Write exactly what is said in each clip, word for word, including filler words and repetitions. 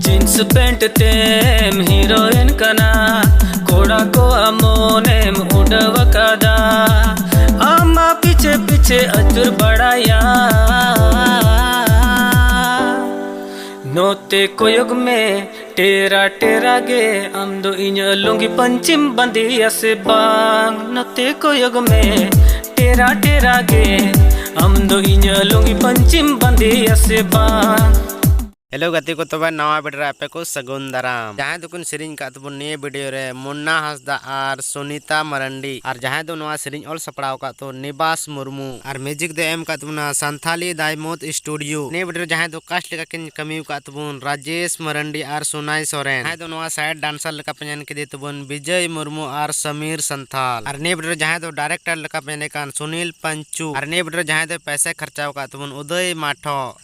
Jeans pant ᱛᱮᱢ heroine ᱠᱟᱱᱟ, ᱠᱚᱲᱟ ᱠᱚᱣᱟᱜ ᱢᱚᱱᱮᱢ ᱩᱰᱟᱹᱣ ᱟᱠᱟᱫᱟ᱾ ᱟᱢ ᱢᱟ ᱯᱤᱪᱷᱮ ᱯᱤᱪᱷᱮ ᱟᱹᱪᱩᱨ ᱵᱟᱲᱟᱭᱟ᱾ ᱱᱚᱛᱮ ᱠᱚᱭᱚᱜ ᱢᱮ, ᱴᱮᱨᱟ ᱴᱮᱨᱟ ᱜᱮ, ᱟᱢ ᱫᱚ ᱤᱧᱟᱹᱜ ᱞᱩᱝᱜᱤ ᱯᱟᱹᱧᱪᱤᱢ ᱵᱟᱸᱫᱮᱭᱟ ᱥᱮ ᱵᱟᱝ? ᱱᱚᱛᱮ ᱠᱚᱭᱚᱜ ᱢᱮ, ᱴᱮᱨᱟ ᱴᱮᱨᱟ ᱜᱮ, ᱟᱢ ᱫᱚ ᱤᱧᱟᱹᱜ ᱞᱩᱝᱜᱤ ᱯᱟᱹᱧᱪᱤᱢ ᱵᱟᱸᱫᱮᱭᱟ ᱥᱮ ᱵᱟᱝ? ᱦᱮᱞᱳ ᱜᱟᱛᱮ ᱠᱚ, ᱛᱚᱵᱮ ᱱᱟᱣᱟ ᱵᱷᱤᱰᱤᱭᱳ ᱨᱮ ᱟᱯᱮ ᱠᱚ ᱥᱟᱹᱜᱩᱱ ᱫᱟᱨᱟᱢ᱾ ᱡᱟᱦᱟᱸᱭ ᱫᱚᱠᱤᱱ ᱥᱮᱨᱮᱧ ᱟᱠᱟᱫ ᱛᱟᱵᱚᱱ ᱱᱤᱭᱟᱹ ᱵᱷᱤᱰᱤᱭᱳ ᱨᱮ ᱢᱩᱱᱱᱟ ᱦᱟᱸᱥᱫᱟ ᱟᱨ ᱥᱩᱱᱤᱛᱟ ᱢᱟᱨᱟᱱᱰᱤ, ᱟᱨ ᱡᱟᱦᱟᱸᱭ ᱫᱚ ᱱᱚᱣᱟ ᱥᱮᱨᱮᱧ ᱚᱞ ᱥᱟᱯᱲᱟᱣ ᱟᱠᱟᱫ ᱛᱟᱵᱚᱱ ᱱᱤᱵᱟᱥ ᱢᱩᱨᱢᱩ, ᱟᱨ ᱢᱤᱭᱩᱡᱤᱠ ᱫᱚ ᱮᱢ ᱟᱠᱟᱫ ᱛᱟᱵᱚᱱᱟ ᱥᱟᱱᱛᱷᱟᱞᱤ ᱫᱟᱭᱢᱚᱛ ᱥᱴᱩᱰᱤᱭᱳ᱾ ᱱᱤᱭᱟᱹ ᱵᱷᱤᱰᱤᱭᱳ ᱨᱮ ᱡᱟᱦᱟᱸᱭ ᱫᱚ ᱠᱟᱥᱴ ᱞᱮᱠᱟ ᱠᱤᱱ ᱠᱟᱹᱢᱤ ᱟᱠᱟᱫ ᱛᱟᱵᱚᱱ ᱨᱟᱡᱮᱥ ᱢᱟᱨᱟᱱᱰᱤ ᱟᱨ ᱥᱳᱱᱟᱭ ᱥᱚᱨᱮᱱ, ᱡᱟᱦᱟᱸᱭ ᱫᱚ ᱱᱚᱣᱟ ᱥᱟᱭᱤᱰ ᱰᱟᱱᱥᱟᱨ ᱞᱮᱠᱟ ᱯᱮ ᱧᱮᱞ ᱠᱮᱫᱮ ᱛᱟᱵᱚᱱ ᱵᱤᱡᱚᱭ ᱢᱩᱨᱢᱩ ᱟᱨ ᱥᱟᱢᱤᱨ ᱥᱟᱱᱛᱷᱟᱞ, ᱟᱨ ᱱᱤᱭᱟᱹ ᱵᱷᱤᱰᱤᱭᱳ ᱨᱮ ᱡᱟᱦᱟᱸᱭ ᱫᱚ ᱰᱟᱭᱨᱮᱠᱴᱚᱨ ᱞᱮᱠᱟ ᱯᱮ ᱧᱮᱞᱮ ᱠᱟᱱ ᱥᱩᱱᱤᱞ ᱯᱟᱧᱪᱩ, ᱟᱨ ᱱᱤᱭᱟᱹ ᱵᱷᱤᱰᱤᱭᱳ ᱨᱮ ᱡᱟᱦᱟᱸᱭ ᱫᱚ ᱯᱚᱭᱥᱟ ᱠᱷᱚᱨᱪᱟᱣ ᱟᱠᱟᱫ ᱛᱟᱵᱚᱱ ᱩᱫᱚᱭ ᱢᱟᱴᱷᱚ,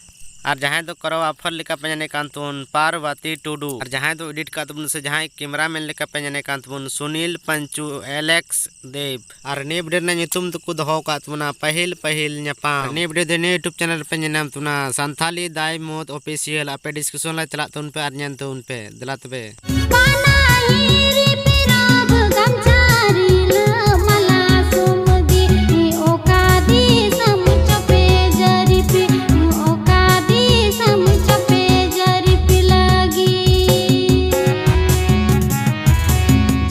ᱟᱨ ᱡᱟᱦᱟᱸᱭ ᱫᱚ ᱠᱚᱨᱚᱣᱟᱯᱷᱟᱨ ᱞᱮᱠᱟ ᱯᱮ ᱧᱮᱞᱮ ᱠᱟᱱ ᱛᱟᱵᱚᱱ ᱯᱟᱨᱵᱟᱛᱤ ᱴᱩᱰᱩ, ᱟᱨ ᱡᱟᱦᱟᱸᱭ ᱫᱚ ᱮᱰᱤᱴ ᱟᱠᱟᱫ ᱛᱟᱵᱚᱱ ᱥᱮ ᱡᱟᱦᱟᱸᱭ ᱠᱮᱢᱮᱨᱟᱢᱮᱱ ᱞᱮᱠᱟ ᱯᱮ ᱧᱮᱞᱮ ᱠᱟᱱ ᱛᱟᱵᱚᱱ ᱥᱩᱱᱤᱞ ᱯᱟᱧᱪᱩ ᱮᱞᱮᱠᱥ ᱫᱮᱵ᱾ ᱟᱨ ᱱᱤᱭᱟᱹ ᱵᱷᱤᱰᱤᱭᱳ ᱨᱮᱱᱟᱜ ᱧᱩᱛᱩᱢ ᱫᱚᱠᱚ ᱫᱚᱦᱚ ᱟᱠᱟᱫ ᱛᱟᱵᱚᱱᱟ ᱯᱟᱹᱦᱤᱞ ᱯᱟᱹᱦᱤᱞ ᱧᱟᱯᱟᱢ᱾ ᱟᱨ ᱱᱤᱭᱟᱹ ᱵᱷᱤᱰᱤᱭᱳ ᱫᱚ ᱱᱤᱭᱟᱹ YouTube ᱪᱮᱱᱮᱞ ᱨᱮᱯᱮ ᱧᱮᱞ ᱧᱟᱢ ᱛᱟᱵᱚᱱᱟ ᱥᱟᱱᱛᱷᱟᱞᱤ ᱫᱟᱭ ᱢᱚᱛ ᱚᱯᱷᱤᱥᱤᱭᱟᱞ᱾ ᱟᱯᱮ ᱰᱤᱥᱠᱨᱤᱯᱥᱚᱱ ᱨᱮ ᱪᱟᱞᱟᱜ ᱛᱟᱵᱚᱱ ᱯᱮ ᱟᱨ ᱧᱮᱞ ᱛᱟᱵᱚᱱ ᱯᱮ᱾ ᱫᱮᱞᱟ ᱛᱚᱵᱮ᱾ ᱯᱟᱱᱟᱦᱤ ᱨᱤᱯᱤ ᱨᱚᱵ ᱜᱟᱢᱪᱷᱟ ᱨᱤᱞᱟᱹ ᱢᱟᱞᱟ ᱥᱩᱢᱩᱫᱤ, ᱚᱠᱟ ᱫᱤᱥᱚᱢ ᱪᱚᱯᱮ ᱡᱟᱹᱨᱤᱯᱤ, ᱚᱠᱟ ᱫᱤᱥᱚᱢ ᱪᱚᱯᱮ ᱡᱟᱹᱨᱤᱯᱤ ᱞᱟᱹᱜᱤᱫ᱾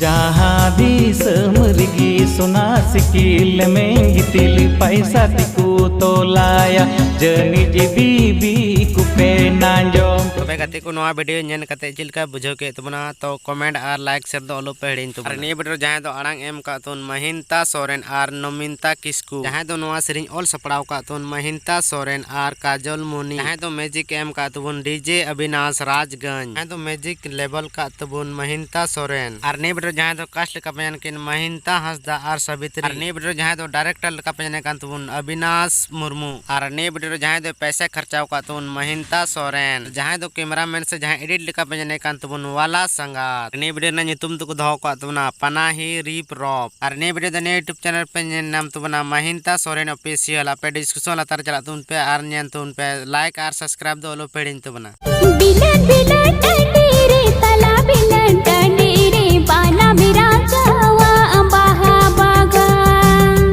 ᱡᱟᱦᱟᱸ ᱫᱤᱥᱚᱢ ᱨᱮᱜᱮ ᱥᱚᱱᱟ ᱥᱤᱠᱤᱞ ᱢᱮᱱ ᱜᱤᱛᱤᱞ ᱯᱟᱭᱥᱟ ᱛᱮᱠᱚ ᱛᱚᱞᱟᱭᱟ, ᱡᱟᱹᱱᱤᱡ ᱵᱤᱵᱤ ᱠᱚᱯᱮ ᱱᱟᱸᱡᱚᱢ᱾ ᱛᱚᱵᱮ ᱜᱟᱛᱮ ᱠᱚ, ᱱᱚᱣᱟ ᱵᱷᱤᱰᱤᱭᱳ ᱧᱮᱞ ᱠᱟᱛᱮ ᱪᱮᱫ ᱞᱮᱠᱟ ᱵᱩᱡᱷᱟᱹᱣ ᱠᱮᱫ ᱛᱟᱵᱚᱱᱟ? ᱛᱚ ᱠᱚᱢᱮᱱᱴ ᱟᱨ ᱞᱟᱭᱤᱠ ᱥᱮᱭᱟᱨ ᱫᱚ ᱟᱞᱚ ᱯᱮ ᱦᱤᱲᱤᱧ ᱛᱟᱵᱚᱱᱟ᱾ ᱟᱨ ᱱᱤᱭᱟᱹ ᱵᱷᱤᱰᱤᱭᱳ ᱨᱮ ᱡᱟᱦᱟᱸᱭ ᱫᱚ ᱟᱲᱟᱝ ᱮᱢ ᱟᱠᱟᱫ ᱛᱟᱵᱚᱱ ᱢᱟᱦᱤᱱᱛᱟ ᱥᱚᱨᱮᱱ ᱟᱨ ᱱᱚᱢᱤᱱᱛᱟ ᱠᱤᱥᱠᱩ, ᱡᱟᱦᱟᱸᱭ ᱫᱚ ᱱᱚᱣᱟ ᱥᱮᱨᱮᱧ ᱚᱞ ᱥᱟᱯᱲᱟᱣ ᱟᱠᱟᱫ ᱛᱟᱵᱚᱱ ᱢᱟᱦᱤᱱᱛᱟ ᱥᱚᱨᱮᱱ ᱟᱨ ᱠᱟᱡᱚᱞ ᱢᱩᱱᱤ, ᱡᱟᱦᱟᱸᱭ ᱫᱚ ᱢᱤᱭᱩᱡᱤᱠ ᱮᱢ ᱟᱠᱟᱫ ᱛᱟᱵᱚᱱ ᱰᱤᱡᱮ ᱚᱵᱤᱱᱟᱥ ᱨᱟᱡᱽᱜᱚᱸᱡᱽ, ᱡᱟᱦᱟᱸᱭ ᱫᱚ ᱢᱤᱭᱩᱡᱤᱠ ᱞᱮᱵᱮᱞ ᱟᱠᱟᱫ ᱛᱟᱵᱚᱱ ᱢᱟᱦᱤᱱᱛᱟ ᱥᱚᱨᱮᱱ, ᱟᱨ ᱱᱤᱭᱟᱹ ᱵᱷᱤᱰᱤᱭᱳ ᱨᱮ ᱡᱟᱦᱟᱸᱭ ᱫᱚ ᱠᱟᱥᱴ ᱞᱮᱠᱟ ᱯᱮ ᱧᱮᱞ ᱠᱤᱱ ᱢᱟᱦᱤᱱᱛᱟ ᱦᱟᱸᱥᱫᱟ ᱟᱨ ᱥᱟᱵᱤᱛᱨᱤ, ᱟᱨ ᱱᱤᱭᱟᱹ ᱵᱷᱤᱰᱤᱭᱳ ᱨᱮ ᱡᱟᱦᱟᱸᱭ ᱫᱚ ᱰᱟᱭᱨᱮᱠᱴᱚᱨ ᱞᱮᱠᱟ ᱯᱮ ᱧᱮᱞ ᱠᱟᱱ ᱛᱟᱵᱚᱱ ᱚᱵᱤᱱᱟᱥ ᱢᱩᱨᱢᱩ, ᱟᱨ ᱱᱤᱭᱟᱹ ᱵᱷᱤᱰᱤᱭᱳ ᱨᱮ ᱡᱟᱦᱟᱸᱭ ᱫᱚ ᱯᱚᱭᱥᱟ ᱠᱷᱚᱨᱪᱟᱣ ᱟᱠᱟᱫ ᱛᱟᱵᱚᱱ ᱢᱟᱦᱤᱱᱛᱟ ᱥᱚᱨᱮᱱ, ᱡᱟᱦᱟᱸᱭ ᱫᱚ ᱠᱮᱢᱮᱨᱟᱢᱮᱱ ᱥᱮ ᱡᱟᱦᱟᱸᱭ ᱮᱰᱤᱴ ᱞᱮᱠᱟ ᱯᱮ ᱧᱮᱞᱮ ᱠᱟᱱ ᱛᱟᱵᱚᱱ ᱣᱟᱞᱟ ᱥᱟᱸᱜᱟᱛ᱾ ᱱᱤᱭᱟᱹ ᱵᱷᱤᱰᱤᱭᱳ ᱨᱮᱱᱟᱜ ᱧᱩᱛᱩᱢ ᱫᱚᱠᱚ ᱫᱚᱦᱚ ᱠᱟᱜ ᱛᱟᱵᱚᱱᱟ ᱯᱟᱱᱟᱦᱤ ᱨᱤᱯ ᱨᱚᱯ᱾ ᱟᱨ ᱱᱤᱭᱟᱹ ᱵᱷᱤᱰᱤᱭᱳ ᱫᱚ ᱱᱤᱭᱟᱹ YouTube ᱪᱮᱱᱮᱞ ᱯᱮ ᱧᱮᱞ ᱧᱟᱢ ᱛᱟᱵᱚᱱᱟ ᱢᱟᱦᱤᱱᱛᱟ ᱥᱚᱨᱮᱱ ᱚᱯᱷᱤᱥᱤᱭᱟᱞ᱾ ᱟᱯᱮ ᱰᱤᱥᱠᱨᱤᱯᱥᱚᱱ ᱞᱟᱛᱟᱨ ᱪᱟᱞᱟᱜ ᱛᱟᱵᱚᱱ ᱯᱮ ᱟᱨ ᱧᱮᱞ ᱛᱟᱵᱚᱱ ᱯᱮ, ᱞᱟᱭᱤᱠ ᱟᱨ ᱥᱟᱵᱥᱠᱨᱟᱭᱤᱵ ᱫᱚ ᱟᱞᱚ ᱯᱮ ᱦᱤᱲᱤᱧ ᱛᱟᱵᱚᱱᱟ᱾ ᱵᱤᱞᱟᱹᱱ ᱵᱤᱞᱟᱹᱱ ᱴᱟᱺᱰᱤ ᱨᱮ, ᱛᱟᱞᱟ ᱵᱤᱞᱟᱹᱱ ᱴᱟᱺᱰᱤ ᱨᱮ, ᱵᱟᱱᱟᱢ ᱨᱟᱡᱟᱣᱟᱜ ᱵᱟᱦᱟ ᱵᱟᱜᱟᱱ᱾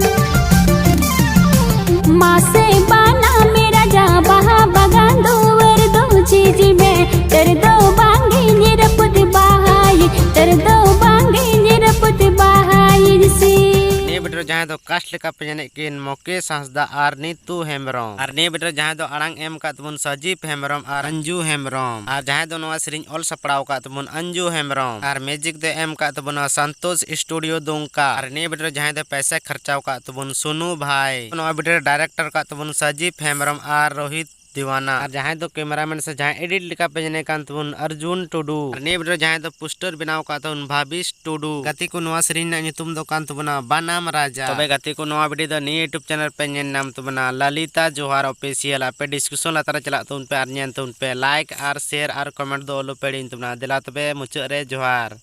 ᱢᱟᱥᱮ ᱵᱟᱱᱟᱢ ᱨᱟᱡᱟ ᱵᱟᱦᱟ ᱵᱟᱜᱟᱱ, ᱫᱩᱣᱟᱹᱨ ᱫᱚ ᱡᱷᱤᱡ ᱢᱮ, ᱛᱟᱹᱨ ᱫᱚ ᱵᱟᱝᱜᱤᱧ ᱨᱟᱹᱯᱩᱫ ᱵᱟᱦᱟᱭ, ᱛᱟᱹᱨ ᱫᱚ ᱵᱟᱝᱜᱤᱧ ᱨᱟᱹᱯᱩᱫ ᱵᱟᱦᱟᱭ ᱥᱤ᱾ ᱱᱤᱭᱟᱹ ᱵᱷᱤᱰᱤᱭᱳ ᱨᱮ ᱡᱟᱦᱟᱸᱭ ᱫᱚ ᱠᱟᱥᱴ ᱞᱮᱠᱟ ᱯᱮ ᱧᱮᱞᱮᱫ ᱠᱤᱱ ᱢᱚᱠᱮᱥ ᱦᱟᱸᱥᱫᱟ ᱟᱨ ᱱᱤᱛᱩ ᱦᱮᱢᱵᱨᱚᱢ᱾ ᱟᱨ ᱱᱤᱭᱟᱹ ᱵᱷᱤᱰᱤᱭᱳ ᱨᱮ ᱡᱟᱦᱟᱸᱭ ᱫᱚ ᱟᱲᱟᱝ ᱮᱢ ᱠᱟᱜ ᱛᱟᱵᱚᱱ ᱥᱟᱡᱤᱵ ᱦᱮᱢᱵᱨᱚᱢ ᱟᱨ ᱟᱧᱡᱩ ᱦᱮᱢᱵᱨᱚᱢ᱾ ᱟᱨ ᱡᱟᱦᱟᱸᱭ ᱫᱚ ᱱᱚᱣᱟ ᱥᱮᱨᱮᱧ ᱚᱞ ᱥᱟᱯᱲᱟᱣ ᱠᱟᱜ ᱛᱟᱵᱚᱱ ᱟᱧᱡᱩ ᱦᱮᱢᱵᱨᱚᱢ᱾ ᱟᱨ ᱢᱤᱭᱩᱡᱤᱠ ᱫᱚ ᱮᱢ ᱠᱟᱜ ᱛᱟᱵᱚᱱᱟ ᱥᱟᱱᱛᱳᱥ ᱥᱴᱩᱰᱤᱭᱳ ᱫᱩᱢᱠᱟ᱾ ᱟᱨ ᱱᱤᱭᱟᱹ ᱵᱷᱤᱰᱤᱭᱳ ᱨᱮ ᱡᱟᱦᱟᱸᱭ ᱫᱚ ᱯᱚᱭᱥᱟ ᱠᱷᱚᱨᱪᱟᱣ ᱠᱟᱜ ᱛᱟᱵᱚᱱ ᱥᱳᱱᱩ ᱵᱷᱟᱭ᱾ ᱱᱚᱣᱟ ᱵᱷᱤᱰᱤᱭᱳ ᱨᱮ ᱰᱟᱭᱨᱮᱠᱴᱚᱨ ᱠᱟᱜ ᱛᱟᱵᱚᱱ ᱥᱟᱡᱤᱵ ᱦᱮᱢᱵᱨᱚᱢ ᱟᱨ ᱨᱳᱦᱤᱛ ᱫᱤᱣᱟᱱᱟ᱾ ᱟᱨ ᱡᱟᱦᱟᱸᱭ ᱫᱚ ᱠᱮᱢᱮᱨᱟᱢᱮᱱ ᱥᱮ ᱡᱟᱦᱟᱸᱭ ᱮᱰᱤᱴ ᱞᱮᱠᱟ ᱯᱮ ᱧᱮᱞᱮ ᱠᱟᱱ ᱛᱟᱵᱚᱱ ᱟᱨᱡᱩᱱ ᱴᱩᱰᱩ᱾ ᱟᱨ ᱱᱤᱭᱟᱹ ᱵᱷᱤᱰᱤᱭᱳ ᱨᱮ ᱡᱟᱦᱟᱸᱭ ᱫᱚ ᱯᱳᱥᱴᱟᱨ ᱵᱮᱱᱟᱣ ᱠᱟᱜ ᱛᱟᱵᱚᱱ ᱵᱷᱟᱵᱤᱥ ᱴᱩᱰᱩ᱾ ᱜᱟᱛᱮ ᱠᱚ, ᱱᱚᱣᱟ ᱥᱮᱨᱮᱧ ᱨᱮᱱᱟᱜ ᱧᱩᱛᱩᱢ ᱫᱚ ᱠᱟᱱ ᱛᱟᱵᱚᱱᱟ ᱵᱟᱱᱟᱢ ᱨᱟᱡᱟ᱾ ᱛᱚᱵᱮ ᱜᱟᱛᱮ ᱠᱚ, ᱱᱚᱣᱟ ᱵᱷᱤᱰᱤᱭᱳ ᱫᱚ ᱱᱤᱭᱟᱹ YouTube ᱪᱮᱱᱮᱞ ᱯᱮ ᱧᱮᱞ ᱧᱟᱢ ᱛᱟᱵᱚᱱᱟ ᱞᱟᱞᱤᱛᱟ ᱡᱳᱦᱟᱨ ᱚᱯᱷᱤᱥᱤᱭᱟᱞ᱾ ᱟᱯᱮ ᱰᱤᱥᱠᱨᱤᱯᱥᱚᱱ ᱞᱟᱛᱟᱨ ᱨᱮ ᱪᱟᱞᱟᱜ ᱛᱟᱵᱚᱱ ᱯᱮ ᱟᱨ ᱧᱮᱞ ᱛᱟᱵᱚᱱ ᱯᱮ, ᱞᱟᱭᱤᱠ ᱟᱨ ᱥᱮᱭᱟᱨ ᱟᱨ ᱠᱚᱢᱮᱱᱴ ᱫᱚ ᱟᱞᱚ ᱯᱮ ᱦᱤᱲᱤᱧ ᱛᱟᱵᱚᱱᱟ᱾ ᱫᱮᱞᱟ ᱛᱚᱵᱮ ᱢᱩᱪᱟᱹᱫ ᱨᱮ ᱡᱳᱦᱟᱨ᱾